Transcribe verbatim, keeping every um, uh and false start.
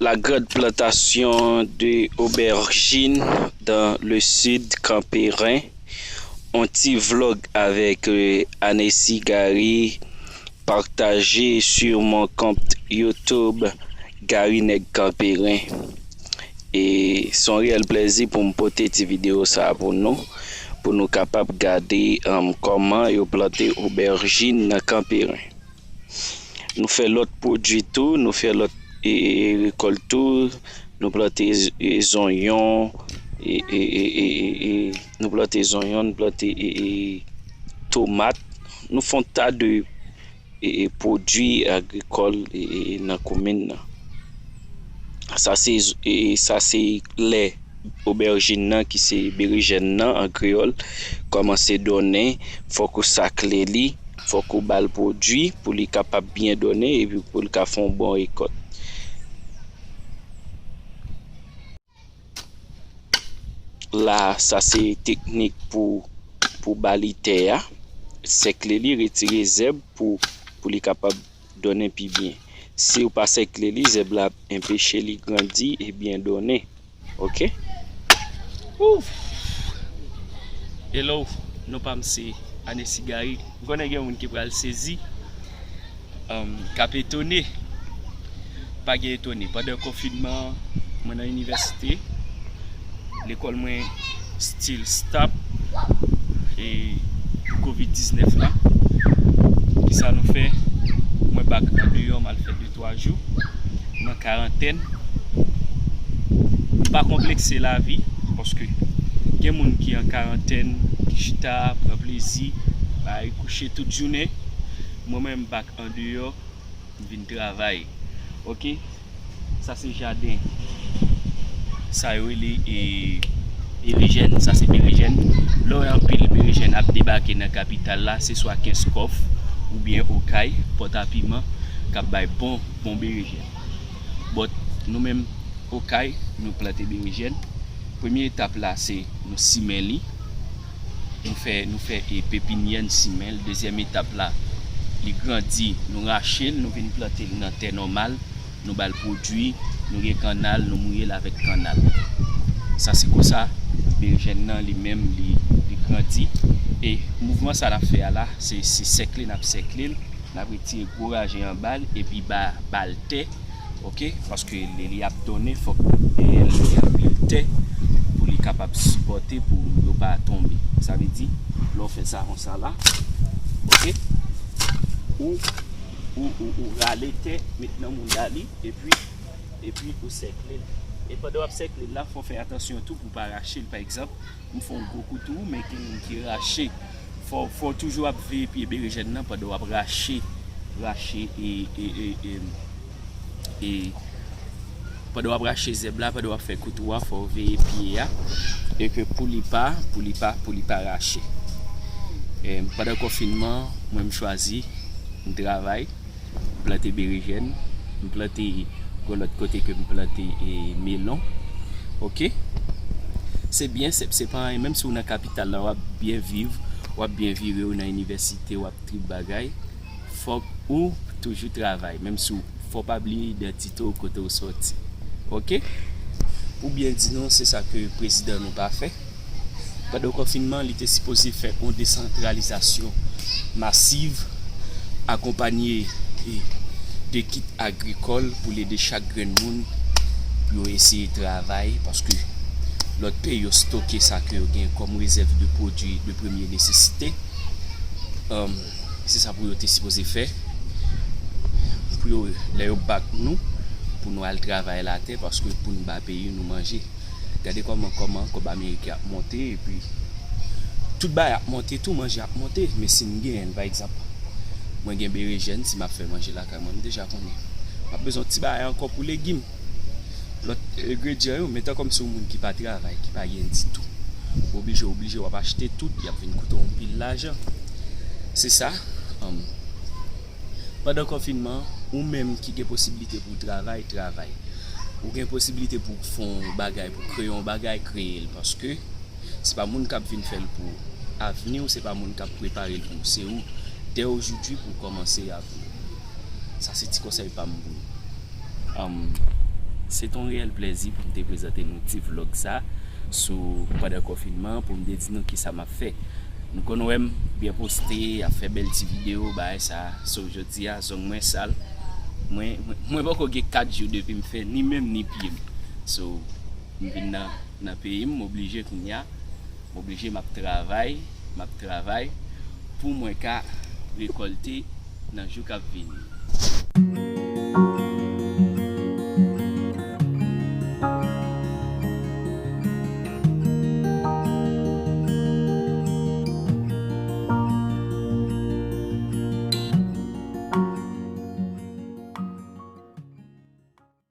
La grande plantation de aubergines dans le sud Kanperen. On ti vlog avec euh, Anesi Gary. Partagez sur mon compte YouTube Gary Nèg Kanperen. E se yon reyèl plèzi pou m pote ti videyo sa a pou nou, pou nou kapab gade um, kòman yo plante obèjin nan Kanperen. Nou fè lòt pwodui tou, nou fè lòt e, e, e, rekòl tou, nou plante z- e, zonyon, e, e, e, e, e, e, nou plante zonyon, nou plante e, e, tomat, nou fè yon ta de e, e, pwodui agrikòl e, e, nan komin nan. Sa se, e, sa se lè obèjin nan ki se berejèn nan an kreyòl kòmanse donnen, fòk ou sakle li, fòk ou ba l pwodui pou li kapab byen donnen epi pou l ka fè yon bon rekòt. La, sa se teknik pou, pou ba li tè a. Sèkle li, retire zèb pou, pou li kapab donnen pi byen. Si w pa sèkle li, zèb la ap enpeche li grandi e byen donnen. Oke? Ouf! Hello, non pa m se Anesi Gary. M konnen gen moun ki pral sezi, um, k ap etone. Pa gen etone. Pandan konfinman an, mwen nan inivèsite. Lekòl mwen still stop e pou kovid diznèf la. Kisa nou fè? Mwen bak andeyò, m al fè de twa jou nan karantèn. M pa konplekse lavi, paske gen moun ki an karantèn, ki chita, pran plezi, bay kouche tout jounen. Mwen menm, m bak andeyò, m vin travay. Oke? Sa se jaden. Sa yo rele e, berejèn. Sa se berejèn. Lè w wè anpil berejèn ap debake nan kapital la, se swa Kenskòf oubyen Okay, Pòtapiman, k ap bay bon, bon berejèn. But nou menm, Okay, nou plante berejèn. Premye etap la, se nou simen li. Nou fè, nou fè e, pepinyè, n simen l. Dezyèm etap la, li grandi, nou rache l, nou vin plante l nan tè nòmal. Nou ba l pwodui, nou gen kannal, nou mouye l avèk kannal. Sa se konsa, berejèn nan li menm, li, li grandi. E mouvman sa n ap fè a la, se, se sèkle n ap sèkle l. N ap retire gwo raje anba l epi ba, ba l tè, oke? Paske lè li ap donnen, fòk dèyè l gen anpil tè pou li kapab sipòte, pou yo pa tonbe. Sa vle di, lè w fè sa konsa la, oke? Ou, ou, ou, ou rale tè, met nan mouda li, epi, epi ou sèkle l. E pandan w ap sèkle l la, fò w fè atansyon tou pou w pa rache l. Pa egzanp, m fè yon gwo koutou, men gen youn ki rache. Fò, fò w toujou ap veye pye berejèn nan pandan w ap rache, rache e, e, e, e, e pandan w ap rache zèb la, pandan w ap fè koutou a, fò w veye pye a, e ke pou li pa, pou li pa, pou li pa rache. E, pandan konfinman, mwen m chwazi, m travay, m plante berejèn, m plante yon lòt kote ke m plante e, melon. Oke? Se byen, se, se pa anyen. Menm si w nan kapital la, w ap byen viv, w ap byen vire, w nan inivèsite, w ap trip bagay. Fòk ou toujou travay. Menm si w, fò w pa bliye idantite w, kote w sòti. Oke? Pou byen di nou, se sa ke prezidan nou pa fè. Pandan konfinman, li te sipoze fè yon desantralizasyon masiv, akonpanye e, de kit agrikòl pou l ede chak grenn moun pou yo eseye travay, paske lòt peyi yo stoke sa ke yo gen kòm rezèv de pwodui de premye nesesite. Um, se sa pou yo te sipoze fè. Pou yo, lè yo bak nou, pou nou al travay latè, paske pou n ba peyi nou manje. Gade kòman, kòman kòb ameriken ap monte, epi tout bagay ap monte tou, manje ap monte. Men si n genyen l, pa egzanp, mwen gen berejèn, si m ap fè manje lakay mwen, m deja konnen. M ap bezwen yon ti bagay ankò pou legim. Lòt engredyan yo, men tan kòm se yon moun ki pa travay, ki pa gen ditou, oblije, oblije w ap achte tout, y ap vin koute w yon pil lajan. Se sa, um, pandan konfinman, ou menm ki gen posiblite pou w travay, travay. Ou gen posiblite pou w fè yon bagay, pou w kreye yon bagay, kreye l. Paske se pa moun k ap vin fè l pou ou. Avni w, se pa moun k ap prepare l pou ou. Se ou, dè ojodwi, pou w kòmanse avni w. Sa se ti konsèy pa m pou nou. Um, Se t yon reyèl plèzi pou m te prezante nou ti vlòg sa sou pandan konfinman, pou m te di nou kisa m ap fè. Nou konn wè m byen poste, ap fè bèl ti videyo, bagay sa. So, jodi a, zong mwen sal. Mwen, mwen, mwen poko gen kat jou depi m fè ni men m ni pye m. So, m vin nan, nan peyi m, m oblije kounye a. M oblije m ap travay, m ap travay pou mwen ka rekòlte nan jou k ap vini.